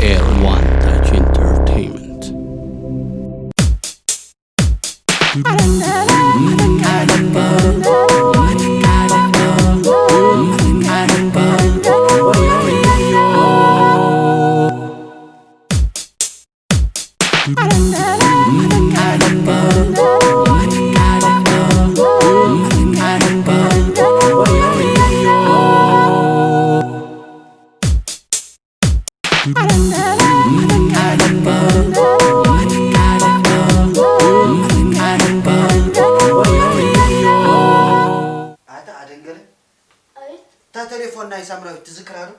Air One Touch Entertainment. ኣታ ኣደንገለ፣ ኣቤት። እታ ቴሌፎን ናይ ሳምራዊት ትዝክራ ዶ?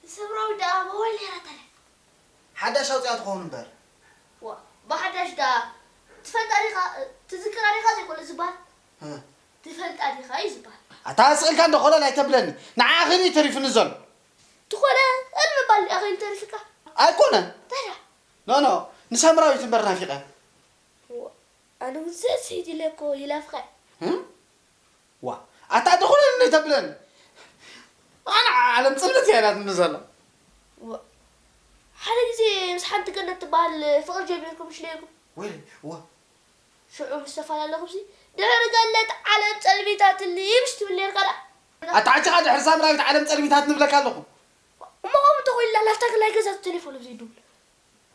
ሳምራዊት ደኣ ሞባይል ነይራታ ድያ? ሓዳሽ ኣውፂኣ ትኸውን እምበር። ዋ፣ ብሓዳሽ ደኣ ትፈልጣ ዲኻ፣ ትዝክራ ዲኻ ዘይኮነ ዝበሃል? እ። ትፈልጣ ዲኻ እዩ ዝበሃል። ኣታ ስቕ ኢልካ እንዶ ኮለል ኣይተብለኒ። ንዓኺ እዩ ተሪፉኒ ዘሎ። ትኾነ እል ምባል ዲኣ ኸይኑ ተሪፍካ? ኣይኮነ። ታዲያ? ኖ፣ ኖ፣ ንሳምራዊት እምበር ናፊቐ። ዋ፣ ኣነ እውን ስቕ ስቕ ኢለ እኮ ይላፍቐ። እ? ዋ፣ ኣታ ድኹነኒ ተብለኒ። ኣነ ዓለም ጽልምት እያ ኢላትኒ ዘላ። ዋ፣ ሓደ ግዜ ምስ ሓንቲ ገነት ትበሃል ፍቕሪ ጀሚርኩም ምሽ ነይርኩም? ወይለይ፣ ዋ። ሽዑ ምስ ተፈላለኹምሲ፣ ድሕሪ ገነት ዓለም ጸልሚታትኒ ምሽ ትብል ነይርካ ደኣ? ኣታ ሕጂ ኸኣ ድሕሪ ሳምራዊት ዓለም ጸልሚታት ንብለካ ኣለኹ። እሞ ከምኡ እንተኾይኑላ ናብታ ግላይ ገዛ ተሌፎን ኣብ ዘይድውል።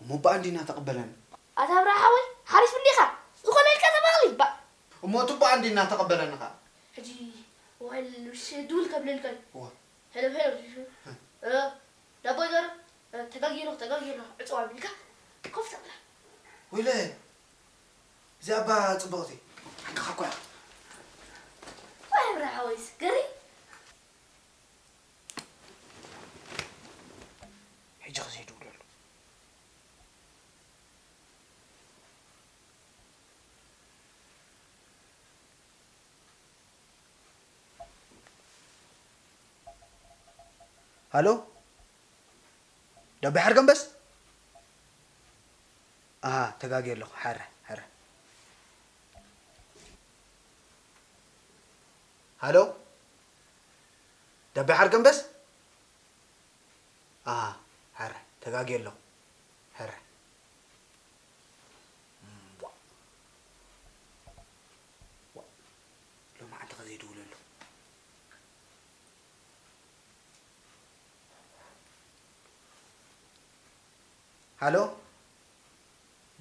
እሞ ብኣንዲ እናተቐበለኒ። ኣታ ኣብርሃ ሓወይ፣ ሓሪፍ እንዲኻ። ዝኾነ ኢልካ ተባቕሊ፣ ባእ። እሞ እቲ ብኣንዲ እናተቐበለኒ ኸኣ። ሕጂ ሞባይል ምስ ድውል ከብለልካ እዩ። እወ። ሄሎ፣ ሄሎ፣ እ፣ ዳቦ ይገርም፣ እ፣ ተጋጊሩ፣ ተጋጊሩ፣ ዕፅዋ ቢልካ ኮፍ ተብላ። ወይለ፣ እዚኣ እባ ፅብቕቲ። ሓቅኻ እኮ እያ። ወይ ኣብርሃ ሓወይስ፣ ገሪ። ሕጂ ኸ ዘይድውለሉ። ሃሎ፣ ዳቤ ሓርገምበስ? ኣሃ፣ ተጋግየ ኣለኹ። ሓረ፣ ሓረ። ሃሎ፣ ዳቤ ሓርገምበስ? ኣሃ፣ ሓረ፣ ተጋግየ ኣለኹ። ሓረ። እምቧ። ዋ። ሎማዓንቲ ከ ዘይድውለሉ። ሃሎ፣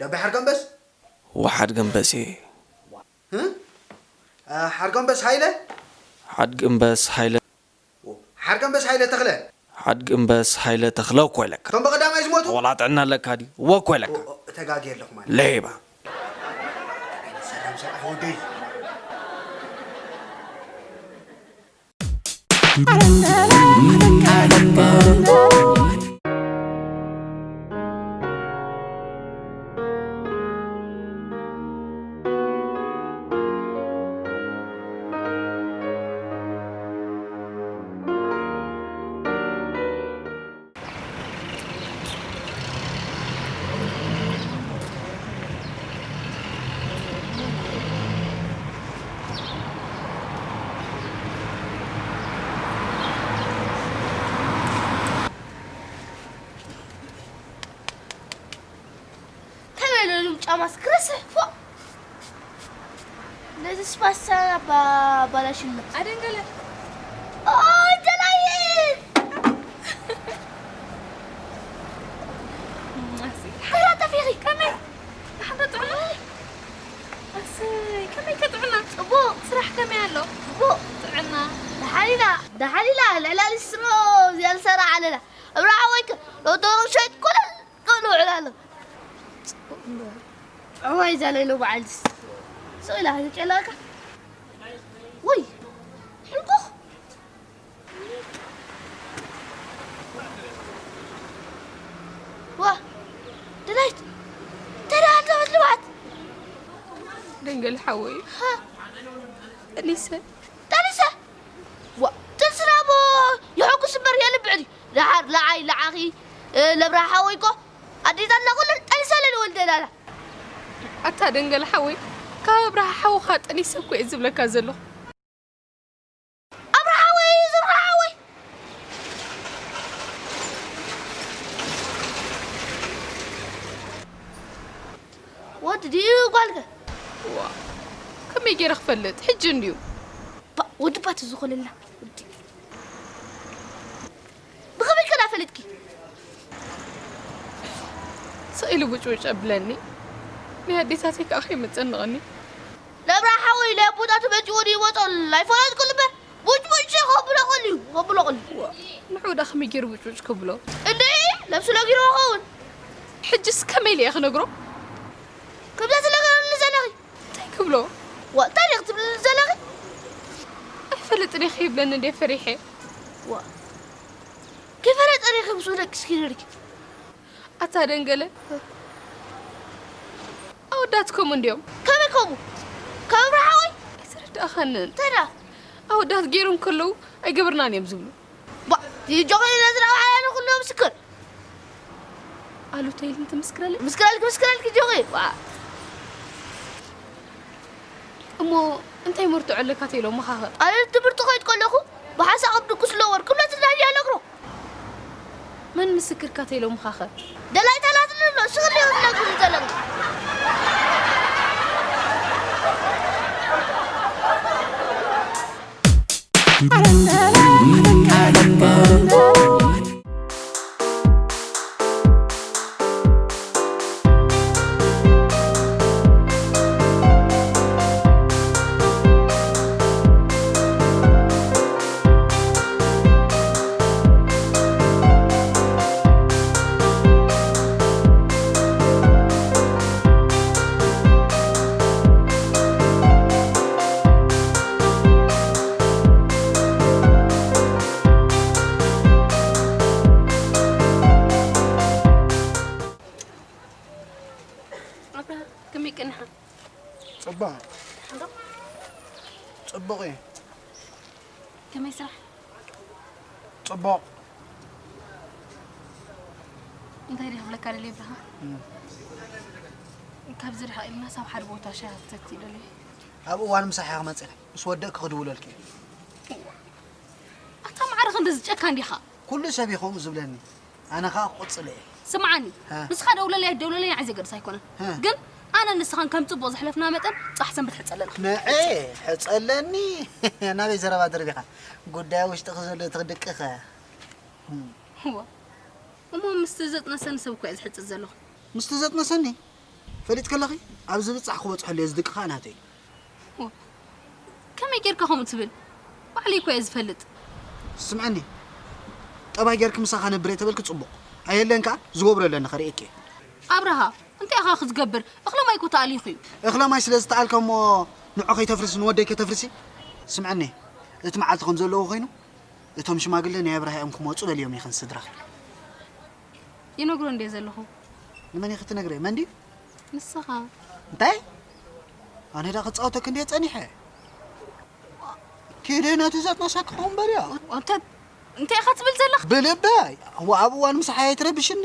ዳቤ ሓርገምበስ? ወሓድገምበስ እየ። እ? እ፣ ሓርገምበስ ሃይለ? ሓድገምበስ ሃይለ። ሓርገምበስ ሃይለ ተኽለ። ሓድገምበስ ሃይለ ተኽለ እኮ ኢለካ። እቶም ብቐዳማይ ዝሞቱ? ወላ ጥዕና ኣለካ ድዩ? እወ እኮ ኢለካ። ኦ፣ ኦ፣ ተጋግየ ኣለኹ ማለት። ሌባ። ሰላም ሰብኣይ ወደይ። ከመይ ኢሉ ጫማስ ክረስሕ ፎእ። ነዚ ስፓስታ ኣባ-፣ ኣባላሽና። ኣደንገለ። ኦይ፣ ደላይት! ኣሰይ፣ ተራ ጠፊኺ። ከመይ? ደሓን ዶ ጥዕና? ኣሰይ፣ ከመይ ከ ጥዕና? ጽቡቕ። ስራሕ ከመይ ኣሎ? ጽቡቕ። ጥዕና? ደሓን ኢና፣ ደሓን ኢና። ልዕሊ ሊስትሮ እዚኣ ንሰርሕ ኣለና። እብራ ሓወይከ ሎተሩ ሸይጥ ኮለል ክብሉ ውዕል ኣሎ። ጽቡቕ እምበር። እዋይ፣ እዛ ሌሎ በዓልስ ስቕ ኢላ ከይጨለቐካ። ወይ፣ ሕልኩኽ። ዋ፣ ደላይት፣ እንታይ ደኣ ኣንታ ልብዓት? ደንገል ሓወይ። ሃ? ጠሊሰ። ጠሊሰ? ዋ፣ ጥንስና እሞ የሐጉስ እምበር የልብዕ ድዩ? ደሓር ለዓይ ለዓኺ፣ እ፣ ለብርሃ ሓወይ እኮ ኣዴታትና ኩለን ጠሊሰለን ይወልደናላ። ኣታ ደንገል ሓወይ፣ ካብ ኣብርሃ ሓውኻ ጠሊሰ እኮ እየ ዝብለካ ዘለኹ። ኣብርሃ ሓወይ፣ ዝብርሃ ሓወይ። ድዩ ጓልከ? ዋ፣ ከመይ ገይረ ክፈልጥ? ሕጂ እንድዩ። ባ፣ ወዲ ባት ዝኾነላ። ወዲ። ብኸመይ ከዳ ፈለጥኪ? ስቕ ኢሉ ቡጭቡጭ ኣብለኒ። ናይ ኣዴታተይ ከኣ ከይመጸንቐኒ። ለብራ ሓወይ፣ ለቦታቱ በጅዎ ድዩ ይወጾ? ኣይፈለጥኩ ልበ። ቡጭቡጭ ከብሎ ቀልዩ፣ ከብሎ ቀልዩ። ዋ፣ ንዑ ደኣ ከመይ ገይሩ ቡጭቡጭ ከብሎ? እንዴ፣ ለብሱ ለጊሩ ኸውን። ሕጅስ ከመይ ኢለ እየ ክነግሮ? ከምዛ ትነግረኒ ዘለኺ። እንታይ ክብሎ? ዋ፣ እንታይ ኢኺ ክትብልኒ ዘለኺ? ኣይፈልጥን እየ ከይብለኒ እንዴ ፈሪሐ። ዋ፣ ከይፈለጠ ዲኺ ምስ ወደቅኪ እስኪ ንርኪ። ኣታ ደንገለ፣ ኣወዳት ከምኡ እንድዮም። ከመይ ከምኡ? ከም ኣብርሃ ወይ? ኣይተረዳእኻንን። እንታይ ደኣ? ኣወዳት ገይሮም ከለዉ ኣይገበርናን እዮም ዝብሉ። ባ፣ ጆኸይ ነዚ ረብሓ ያለ ኩሉ ምስክር። ኣሉቶ ኢልን ትምስክረለይ? ምስክረልኪ፣ ምስክረልኪ ጆኸይ። ባ። እሞ እንታይ መርትዖ ኣለካ ተይሎምኻ ኸ? ኣነ ትምህርቲ ከይድ ከለኹ ብሓንሳእ ኣብ ድቁስ ለወር ክብለት እንዳልያ ነግሮ። መን ምስክርካ ተይሎምኻ ኸ? ደላይ ታላት ንብሎ፣ ስኽል ይወት ነግሩ ዘለኹ። ኣብራ፣ ከመይ ቀኒኻ? ጽቡቕ። ጽቡቕ እዩ። ከመይ ስራሕ? ጽቡቕ። እንታይ ድየ ክብለካ ደልየ ብርሃ? እም። ካብዚ ርሕቕ ኢልና ሳብ ሓደ ቦታ ሻሂ ክሰቲ ደልየ። ኣብ እዋን ምሳሕ እየ ክመጽእ። ምስ ወደእኪ ክድውለልኪ እየ። ኣታ ማዕረ ክንድዚ ጨካን ዲኻ? ኩሉ ሰብ እዩ ከምኡ ዝብለኒ። ኣነ ኸኣ ክቕጽሎ እየ። ስምዓኒ፣ ሃ። ንስኻ ደውለለይ ኣይትደውለለይ ንዓይ ዘገድስ ኣይኮነን። ሃ። ግን ኣነ ንስኻን ከም ጽቡቕ ዘሕለፍና መጠን ጽባሕ ሰንበት ሕጸለና። ንዔ፣ ሕጸለኒ? ናበይ ዘረባ ደርቢኻ? ጉዳይ ውሽጥኺ ዘሎ ትኽድቅኸ። እዋ፣ እሞ ምስቲ ዘጥነሰኒ ሰብ እኮ እየ ዝሕጽእ ዘለኹ። ምስቲ ዘጥነሰኒ? ፈሊጥኪ ኣለኺ? ኣብ ዝብጻሕ ክበጽሐሉ እየ ዝድቅኻ ናተይ። ዋ፣ ከመይ ጌርካ ከምኡ ትብል? ባዕለይ እኮ እየ ዝፈልጥ። ስምዐኒ፣ ጠባይ ጌርኪ ምሳኻ ነብር እየ ተበልኪ ጽቡቕ። ኣየለን ከኣ ዝገብሮ ኣለኒ ከርእየኪ እየ። ኣብርሃ፣ እንታይ ኢኻ ክትገብር? እኽለ ማይ እኮ ተኣሊኹ እዩ። እኽለ ማይ ስለ ዝተኣልከ እሞ ንዑ ከይተፍርሲ ንወደይ ከተፍርሲ? ስምዐኒ፣ እቲ መዓልቲ ከም ዘለዎ ኮይኑ፣ እቶም ሽማግለ ናይ ኣብርሃ እዮም ክመጹ በልዮም ኢኽን ስድራኺ። ይነግሮ እንድየ ዘለኹ። ንመን ኢኺ ትነግርዮ? መን ድዩ? ንስኻ። እንታይ? ኣነ ዳ ክጻወተኪ እንድየ ጸኒሐ። ኪዲ ነቲ ዘጥነሰኪ ክቕበልዮ። ኣንተ እንታይ ኢኻ ትብል ዘለኻ? ብልበይ። ዋ፣ ኣብ እዋን ምሳሓይ ኣይትረብሽኒ።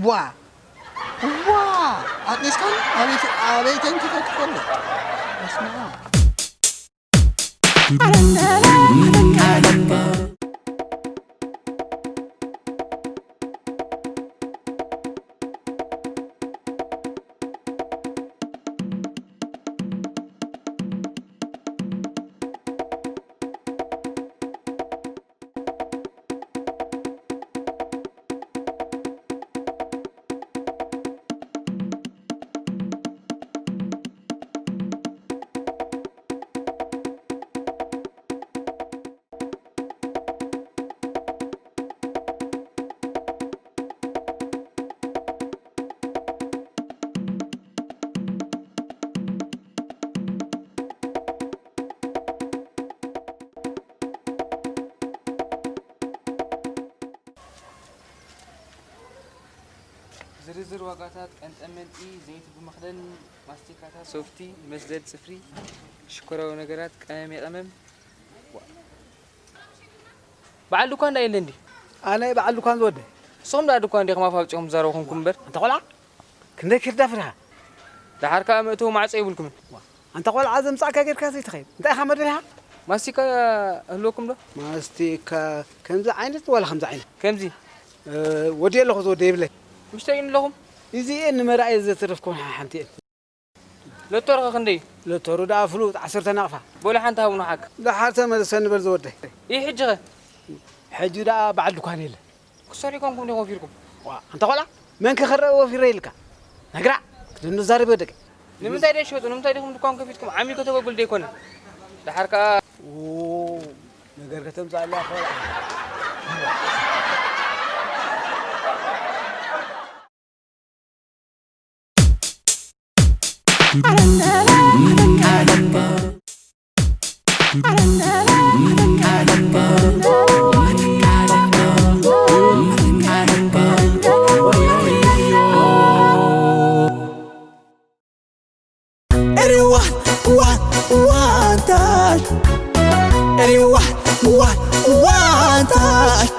ዋ። ዋ። ኣጥኒስካኒ? ኣበይ ተ-፣ ኣበይ ተንኪፈ ትፈልጥ? በስመ ኣብ። ዝርዝር ዋጋታት ቀንጠመንጢ፣ ዘይቲ ብመኽደን፣ ማስቲካታት፣ ሶፍቲ፣ መስደድ ጽፍሪ፣ ሽኮራዊ ነገራት፣ ቀመም የቐመም። በዓል ድኳን ዳ የለ እንዲ? ኣነ በዓል ድኳን ዝወደ። ንስኹም ደኣ ድኳን ዲኹም ኣፍ ኣውጺኹም ትዛረቡ ኮንኩም እምበር። ኣንታ ቆልዓ፣ ክንደይ ኪርዳፍ ዲኻ? ደሓር ከኣ መእተዊ ማዕጾ የብልኩምን። ኣንታ ቆልዓ ዘምጻእካ ጌርካ ዘይትኸይድ። እንታይ ኢኻ መደብኻ? ማስቲካ እህልወኩም ዶ? ማስቲካ ከምዚ ዓይነት ዋላ ከምዚ ዓይነት? ከምዚ? እ፣ ወዲ ኣለኹ ዝወደ የብለይ። ምሽተይ ኣለኹም? እዚ እየ ንመርኣየ ዘተረፍኩም ሓንቲ እየ። ሎቶ ርኸ ክንደይ? ሎቶሩ ደኣ ፍሉጥ ዓሰርተ ናቕፋ። በሉ ሓንቲ ሃቡና ሓካ። ደሓር ተመለሰኒ በል ዝወደይ። ይህ ሕጂ ኸ? ሕጂ ደኣ በዓል ድኳን የለ። ክሰርሑ ኮንኩም ዲኹም ወፊርኩም? ዋ፣ ኣንታ ቆልዓ፣ መን ከ ክረአ ወፊረ ኢልካ? ነግራ፣ ክትንዛረብ ወደቀ። ንምንታይ ደይ ሸጡ? ንምንታይ ዲኹም ድኳን ከፊትኩም? ዓሚል ከተበግሉ ደይኮነ? ደሓር ከኣ ኡ፣ ነገር ከተምጻእ ኣለያ ቆልዓ። Everyone, one, one touch. Everyone, one, one touch.